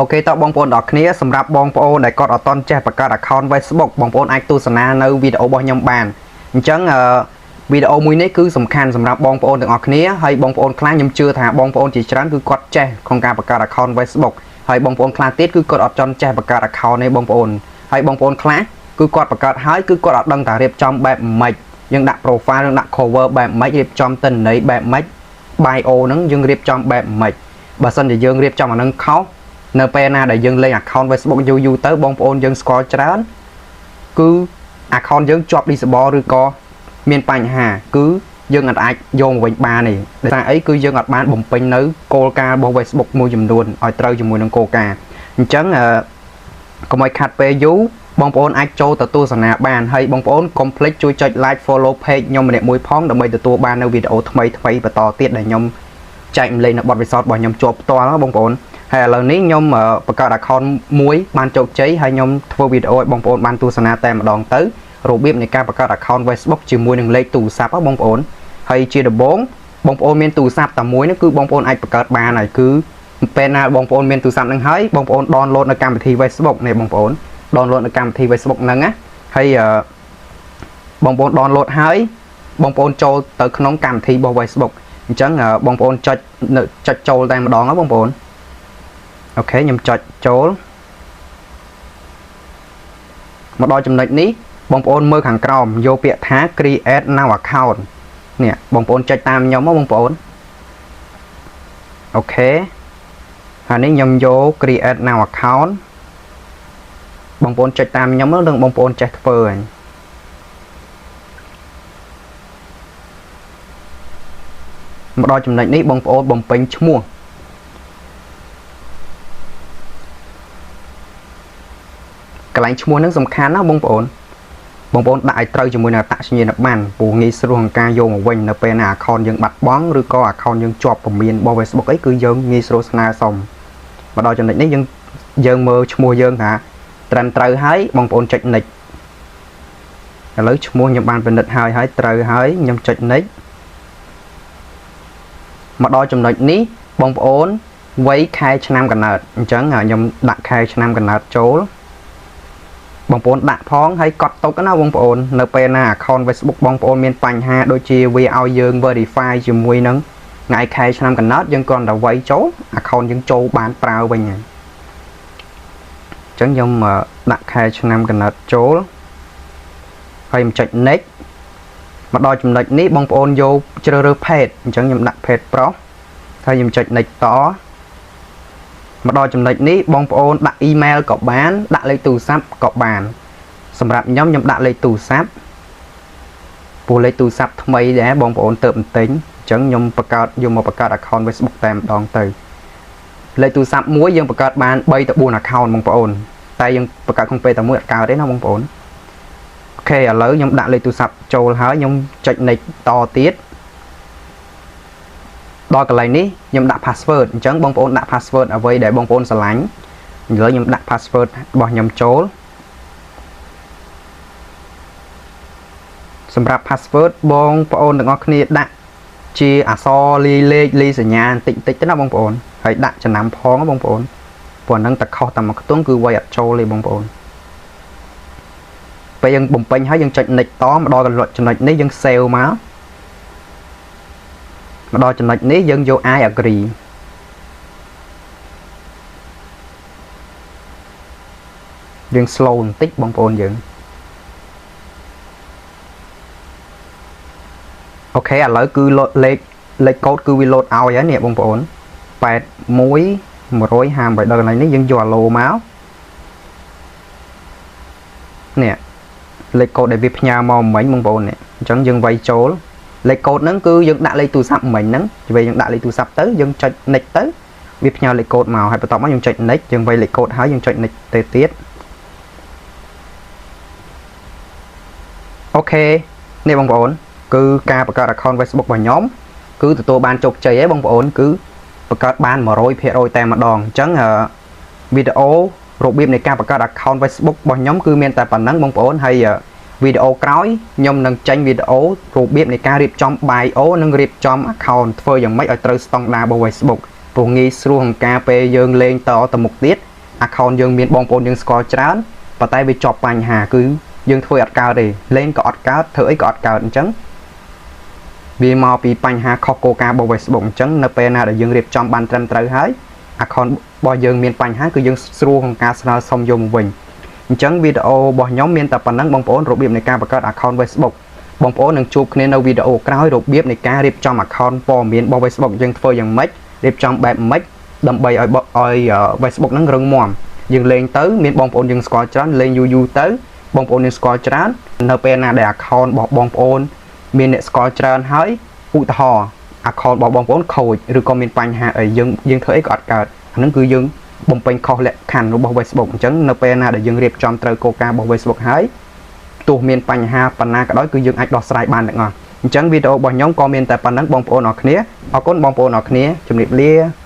OK តោះបងប្អូនទាំងអស់គ្នាសម្រាប់បងប្អូនដែលគាត់អត់ទាន់ចេះបង្កើត account Facebook បងប្អូនអាចទស្សនានៅវីដេអូរបស់ខ្ញុំបានអញ្ចឹងអឺវីដេអូមួយនេះគឺសំខាន់សម្រាប់បងប្អូនទាំងអស់គ្នាហើយបងប្អូនខ្លះខ្ញុំជឿថាបងប្អូនជាច្រើនគឺគាត់ចេះក្នុងការបង្កើត account Facebook ហើយបងប្អូនខ្លះទៀតគឺគាត់អត់ចង់ចេះបង្កើត account ទេបងប្អូនហើយបងប្អូនខ្លះគឺគាត់បង្កើតហើយគឺគាត់អត់ដឹងថារៀបចំបែបម៉េចយើងដាក់ profile យើងដាក់ cover បែបម៉េចរៀបចំទិន្នន័យបែបម៉េច bio ហ្នឹងយើងរៀបចំបែបម៉េចបើសិនជាយើងរៀបចំអាហ្នឹងខុសនៅពេលណាដែលយើងលេង account Facebook យូរយូរទៅបងប្អូនយើងស្គាល់ច្រើនគឺ account យើងជាប់ disable ឬក៏មានបញ្ហា គឺយើងអត់អាចយកមកវិញបានទេដោយសារអីគឺយើងអត់បានបំពេញនៅគោលការណ៍របស់ Facebook មួយចំនួនឲ្យត្រូវជាមួយនឹងគោលការណ៍អញ្ចឹងអឺកុំឲ្យខាត់ពេលយូរបងប្អូនអាចចូលទៅទស្សនាបានហើយបងប្អូនកុំភ្លេចជួយចុច like follow page ខ្ញុំម្នាក់មួយផងដើម្បីទទួលបាននៅវីដេអូថ្មីថ្មីបន្តទៀតដែលខ្ញុំចែករំលែកនៅបទពិសោធន៍របស់ខ្ញុំជាប់ផ្ទាល់ណាបងប្អូនហើយឥឡូវនេះខ្ញុំបង្កើត account មួយបានជោគជ័យហើយខ្ញុំធ្វើវីដេអូឲ្យបងប្អូនបានទស្សនាតែម្ដងទៅរបៀបនៃការបង្កើត account Facebook ជាមួយនឹងលេខទូរស័ព្ទណាបងប្អូនហើយជាដំបូងបងប្អូនមានទូរស័ព្ទតែមួយនោះគឺបងប្អូនអាចបង្កើតបានហើយគឺពេលណាបងប្អូនមានទូរស័ព្ទនឹងហើយបងប្អូន download នៅកម្មវិធី Facebook នេះបងប្អូន download នៅកម្មវិធី Facebook ហ្នឹងណាហើយបងប្អូន download ហើយបងប្អូនចូលទៅក្នុងកម្មវិធីរបស់ Facebook អញ្ចឹងបងប្អូនចុចនៅចុចចូលតែម្ដងណាបងប្អូន OK ខ្ញុំចុចចូលមកដល់ចំណុចនេះបងប្អូនមើលខាងក្រោមយកពាក្យថា create new account នេះបងប្អូនចុចតាមខ្ញុំមកបងប្អូន OK ហើយនេះខ្ញុំយក create new account បងប្អូនចុចតាមខ្ញុំនឹងបងប្អូនចេះធ្វើហើយមកដល់ចំណុចនេះបងប្អូនបំពេញឈ្មោះកន្លែងឈ្មោះហ្នឹងសំខាន់ណាបងប្អូនបងប្អូនដាក់ឲ្យត្រូវជាមួយនឹងអត្តសញ្ញាណប័ណ្ណព្រោះងាយស្រួលក្នុងការយកមកវិញនៅពេលណា account យើងបាត់បង់ឬក៏ account យើងជាប់ពមៀនរបស់ Facebook អីគឺយើងងាយស្រួលស្នើសុំមកដល់ចំណុចនេះយើងយើងមើលឈ្មោះយើងថាត្រឹមត្រូវហើយបងប្អូនចុច next ឥឡូវឈ្មោះខ្ញុំបានពិនិត្យហើយហើយត្រូវហើយខ្ញុំចុច next មកដល់ចំណុចនេះបងប្អូនវ័យខែឆ្នាំកំណើតអញ្ចឹងខ្ញុំដាក់ខែឆ្នាំកំណើតចូលបងប្អូនដាក់ផងហើយកត់ទុកណាបងប្អូននៅពេលណា account Facebook បងប្អូនមានបញ្ហាដូចជាវាឲ្យយើង verify ជាមួយនឹងថ្ងៃខែឆ្នាំកំណើតយើងគ្រាន់តែវាយចូល account យើងចូលបានប្រើវិញហើយអញ្ចឹងខ្ញុំដាក់ខែឆ្នាំកំណើតចូលហើយខ្ញុំចុច next មកដល់ចំណុចនេះបងប្អូនយកជ្រើសរើសភេទអញ្ចឹងខ្ញុំដាក់ភេទប្រុសហើយខ្ញុំចុច next តមកដល់ចំណុចនេះបងប្អូនដាក់ email ក៏បានដាក់លេខទូរស័ព្ទក៏បានសម្រាប់ខ្ញុំខ្ញុំដាក់លេខទូរស័ព្ទព្រោះលេខទូរស័ព្ទថ្មីដែរបងប្អូនទៅបន្ទិញអញ្ចឹងខ្ញុំបង្កើតយកមកបង្កើត account Facebook តែម្ដងទៅលេខទូរស័ព្ទមួយយើងបង្កើតបាន3ទៅ4 account បងប្អូនតែយើងបង្កើតក្នុងពេលតែមួយអត់កើតទេណាបងប្អូន OK ឥឡូវខ្ញុំដាក់លេខទូរស័ព្ទចូលហើយខ្ញុំចុច next តទៀតដល់កន្លែងនេះខ្ញុំដាក់ password អញ្ចឹងបងប្អូនដាក់ password អ្វីដែលបងប្អូនស្រឡាញ់ឥឡូវខ្ញុំដាក់ password របស់ខ្ញុំចូលសម្រាប់ password បងប្អូនទាំងអស់គ្នាដាក់ជាអក្សរលាយលេខលាយសញ្ញាបន្តិចបន្តិចទៅណាបងប្អូនហើយដាក់ចំណាំផងបងប្អូនព្រោះហ្នឹងតែខុសតែមួយខ្ទង់គឺវាយអត់ចូលទេបងប្អូនពេលយើងបំពេញហើយយើងចុច next តមកដល់ចំណុចនេះយើង save មកមកដល់ចំណុចនេះយើងយក I agree យើង slow បន្តិចបងប្អូនយើង OK ឥឡូវគឺលេខលេខកូដគឺវាលោតឲ្យហើយនេះបងប្អូន81 158ដល់កន្លែងនេះយើងយក allow មកនេះលេខកូដដែលវាផ្ញើមកមិញបងប្អូននេះអញ្ចឹងយើងវាយចូលលេខកូដហ្នឹងគឺយើងដាក់លេខទូរស័ព្ទមិញហ្នឹងវាយើងដាក់លេខទូរស័ព្ទទៅយើងចុច next ទៅវាផ្ញើលេខកូដមកហើយបន្ទាប់មកយើងចុច next យើងវាយលេខកូដហើយយើងចុច next ទៅទៀត OK នេះបងប្អូនគឺការបង្កើត account Facebook របស់ខ្ញុំគឺទទួលបានជោគជ័យហើយបងប្អូនគឺបង្កើតបាន100%តែម្ដងអញ្ចឹងវីដេអូរបៀបនៃការបង្កើត account Facebook របស់ខ្ញុំគឺមានតែប៉ុណ្ណឹងបងប្អូនហើយវីដេអូក្រោយខ្ញុំនឹងចេញវីដេអូរបៀបនៃការរៀបចំ bio និងរៀបចំ account ធ្វើយ៉ាងម៉េចឲ្យត្រូវស្តង់ដាររបស់ Facebook។ ព្រោះងាយស្រួលក្នុងការពេលយើងលេងតទៅមុខទៀត account យើងមានបងប្អូនយើងស្គាល់ច្រើនប៉ុន្តែវាជាប់បញ្ហាគឺយើងធ្វើអត់កើតទេលេងក៏អត់កើតធ្វើអីក៏អត់កើតអញ្ចឹងវាមកពីបញ្ហាខុសគោលការណ៍របស់ Facebook អញ្ចឹងនៅពេលណាដែលយើងរៀបចំបានត្រឹមត្រូវហើយ account របស់យើងមានបញ្ហាគឺយើងស្រួលក្នុងការស្នើសុំយកមកវិញអញ្ចឹងវីដេអូរបស់ខ្ញុំមានតែប៉ុណ្ណឹងបងប្អូនរបៀបនៃការបង្កើត account Facebook បងប្អូននឹងជួបគ្នានៅវីដេអូក្រោយរបៀបនៃការរៀបចំ account ព័ត៌មានរបស់ Facebook យើងធ្វើយ៉ាងម៉េចរៀបចំបែបម៉េចដើម្បីឲ្យឲ្យ Facebook ហ្នឹងរឹងមាំយើងលេងទៅមានបងប្អូនយើងស្គាល់ច្រើនលេងយូរយូរទៅបងប្អូនយើងស្គាល់ច្រើននៅពេលណាដែល account របស់បងប្អូនមានអ្នកស្គាល់ច្រើនហើយឧទាហរណ៍ account របស់បងប្អូនខូចឬក៏មានបញ្ហាអីយើងយើងធ្វើអីក៏អត់កើតអាហ្នឹងគឺយើងបំពេញខុសលក្ខខណ្ឌរបស់ Facebook អញ្ចឹងនៅពេលណាដែលយើងរៀបចំត្រូវគោលការណ៍របស់ Facebook ហើយទោះមានបញ្ហាប៉ុណ្ណាក៏ដោយគឺយើងអាចដោះស្រាយបានទាំងអស់អញ្ចឹងវីដេអូរបស់ខ្ញុំក៏មានតែប៉ុណ្ណឹងបងប្អូនអរគ្នាអរគុណបងប្អូនអរគ្នាជំរាបលា។